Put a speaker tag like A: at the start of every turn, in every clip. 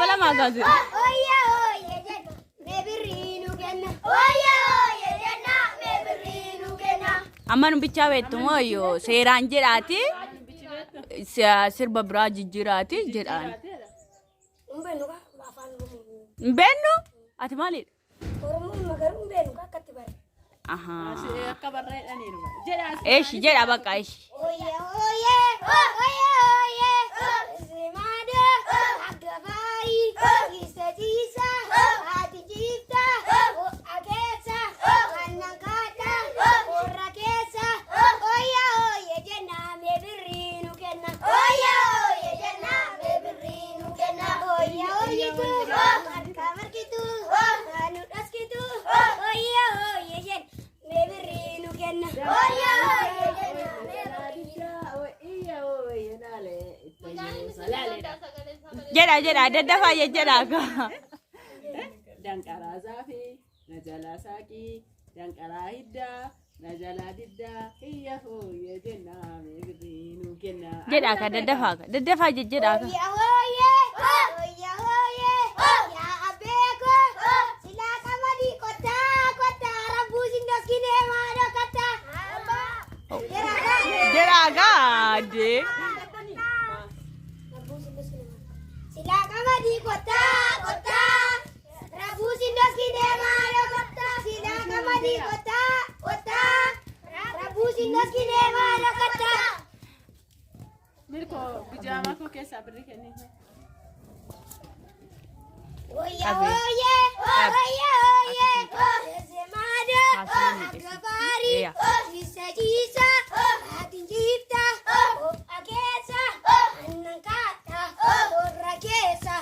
A: Dabalamaa gaazee.
B: Oyya oyya jenna mee birrii nu kenna. Oyya oyya jenna mee birrii nu kenna.
A: Amma nu bichaa beektu moo iyyuu seeraan jedhaati sirba biraa jijjiiraati jedhaan.
B: Hin beeknu kaa afaan Oromoo.
A: Hin beennu? Ati maalidha?
B: Oromoon magaruu hin beeknu kaa akkatti bare.
A: Ahaa.
C: Akka barreedhaniiru. Jedhaa.
A: Eeshi jedha bakka eeshi.
B: Oyya oyye oyya oyye simaada aggafaari isa ciisa haati ciifta ho'a keessa aannan kaadha qorra keessa oyya oyye jenna mee birrii nu kenna. Oyya oyye jenna mee birrii nu kenna. Oyya oyyitu harka margitu nu dhaskitu oyya oyye jenna mee birrii nu kenna. Oyya oyye jenna mee birrii.
A: Jedha jedha daddafaa jedha akka.
C: Danqaraa zaafii, na jalaa saaqii, danqaraa hiddaa, na jalaa diddaa, hiyya hooyya jennaa mee birrii nuu kennaa.
A: Jedha akka daddafaa akka daddafaa jedha akka.
B: Oyya oyye oyya oyye yaa abeeko silaa qamadii kottaa kottaa rabbuu sin dhoksine maaloo kottaa.
A: Jedha akka addee.
B: Silaa qamadii kottaa kottaa rabbuu sin dhoksine maaloo kottaa. Silaa qamadii kottaa kottaa rabbuu sin dhoksine maaloo kottaa.
C: Mirkoo bijaamaa koo keessaa birrii kenni.
B: Oyya
A: Qabe.
B: oyye oyya oyye semaada aggafaari isa ciisa haati ciifta ho'a keessa aannan kaadha qorra keessa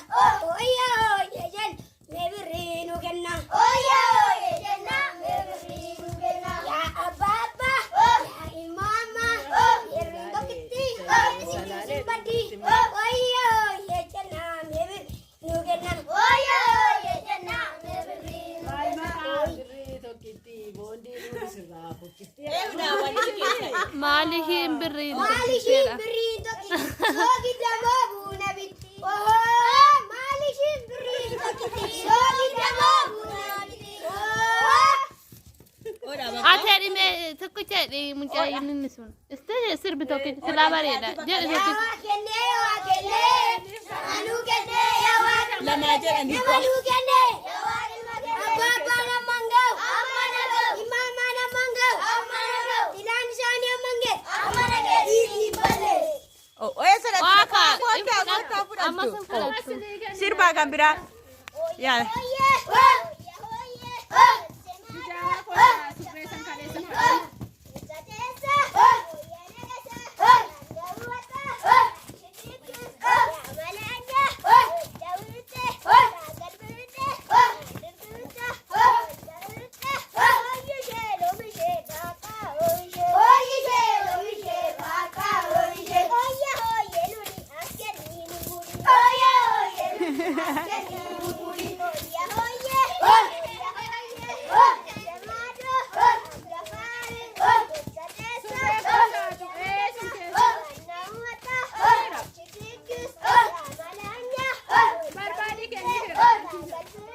B: oyya oyye jenna mee birrii nu kenna. Oyya oyye jenna mee birrii nu kenna. Yaa abbaa abbaa yaa ilma ammaa birriin tokkitti isin baddi oyya oyye jenna mee birrii nu kenna. Oyya oyye jenna mee birrii nu kenna.
C: Birrii tokkitti boondii nuti sirraa fukkitti.
D: Maalihiin birriin
B: Maalishiin birriin tokkitti soogidda moo buuna bitti? Ohoo! Maalishiin birriin tokkitti soogidda moo buuna bitti? Ohoo!
D: Ati jedhime tokkicha jedhi mucaa inni sun. Istee sirbi tokkicha silaa bareeda. Jedhi
B: Yaa
D: tokkicha.
B: waa kennee waa kennee anuu kennee yaa waa
A: Lamaa jedhanii
B: nama nuu kennee abbaa abbaan amman ga'u ilma ammaan amman ga'u ilaan isaanii amman geessu dhiitii balee.
A: Oya sana
D: Waa kaa.
A: kottaa kottaa
D: Amma sun
A: fudhattu.
D: fudhattu.
A: Sirbaa kan biraa. Yaa.
B: Oyye oyye oyye
C: Bijaamaa koo irraa surree san kaleessa fudhadhu. Barbaadii kennii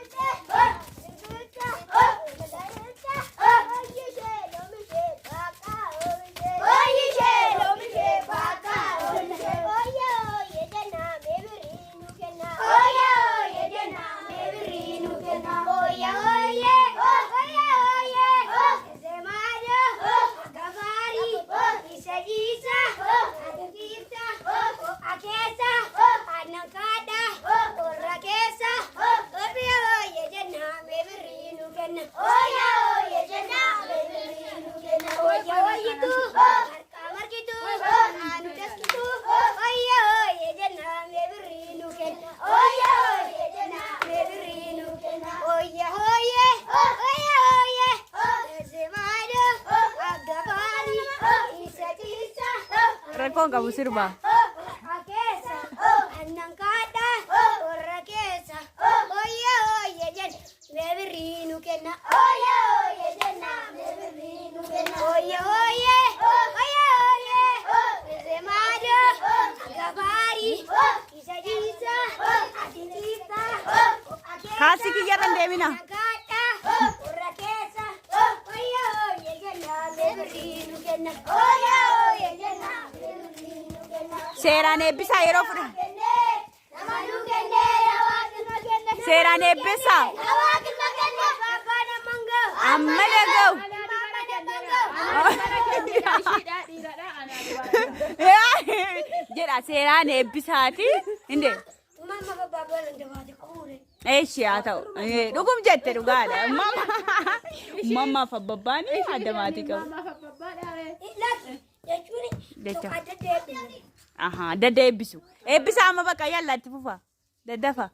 A: Rakkoon qabu sirbaa.
B: Keessa aannan kaadha warra keessa oyya oyya jenna mee birrii nu kenna oyya oyya jenna mee birrii nu kenna oyya oyye oyya oyye semaado agafaari isa jiisa ati jiisa
A: Kaalsii kiyyarra hin deemina.
B: Nagaadha warra keessa. Oyya oyya jenna birrii nu kenna. Oyya oyya jenna birrii nu kenna.
A: Seeraan eebbisaa yeroo fudha.
B: Nama nu kenne hawaasni kenna.
A: Seeraan eebbisaa.
B: Hawaasni kenna. Abbaan amman gahu.
A: Amma dhaga'u.
C: Ishiidhaa dhiiradhaa anaa dubaraa.
A: Jedha seeraan eebbisaati. Hinde.
B: Mama babbaan dabaate kuure.
A: Eeshi haa ta'u. Dhugum jette dhugaadha. Mammaaf abbabbaan adda maatii qabu.
C: Maamaaf abbabbaadhaa ree.
B: Lakki jechuun
A: Jecha.
B: tokko adda adda eebbifame.
A: Ahaa dadda eebbisu. Eebbisaa amma bakka yalla itti fufa. Daddafa.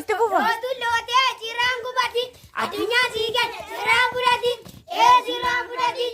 A: Itti fufa.
B: Lootuun lootee jiraan gubati addunyaa sii kenna jiraan fudhati ee jiraan fudhati